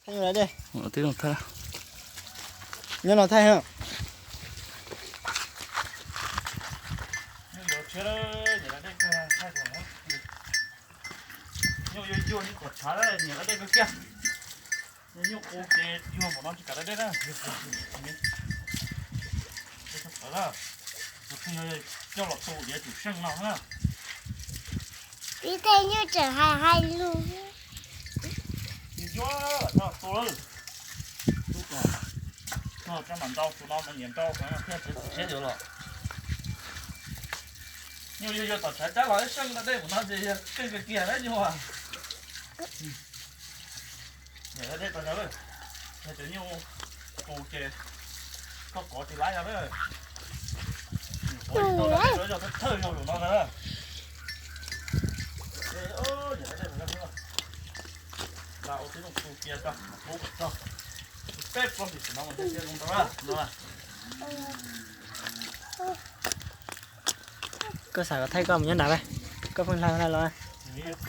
Tij zoo thaij. Nyob no thaij. Nyuj yuag yuag kom tshav, nyiam dej kawg kiag. Nyuj qus ces yuag npaum no tsis kam dej na. Tus twg coj los tu diav tsum seej no na. Ib teg nyuj tseem hais hais lus. Yuag coj los tu lawm. Tub ko, no coj mam ntau tus no mas nyiam ntau heev thiaj txiav txim siab yuav los. Nyuj yuag yuag tom tshav cab los ib seej no dej npaum no ces yog seej kawg kiag na nyuj. Niam dej tau yog lawm, yog cov nyuj qus ces koj kov tsis laib yog lawm. Nyuj qus tau dej yog thawj yog lus no ntag. Niam dej tau yog lawm. Ua tib zoo tu cia tso, pub kom txog peb plaub hlis no mas thiaj zoo tau na. Koj xav kom thaij koj mus nyob nrad, koj pheej hla hla los. Miv dub.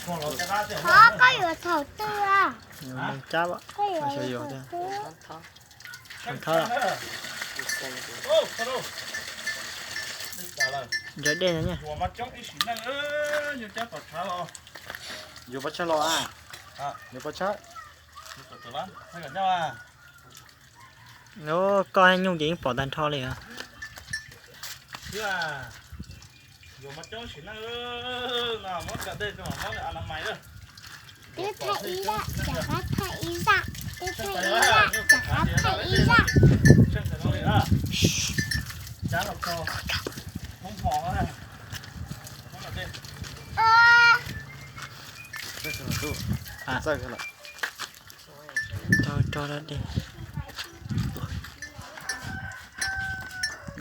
Thov koj yuav thaum twg a? Koj yuav thaum twg? Ntsaws dej no. Yuav pov tseg los a. Yuav pov tseg. Koj nyuj ces yeej pom tag nrho li os. Yuav mas coob sim neej no, muab cov dej rau mam muab a na mais lawm. Twb thaij ib zaj, rov qab thaij ib zaj, twb thaij ib zaj, rov qab thaij ib zaj. Cab los tso, hoob hmo na. Tso, tso dej.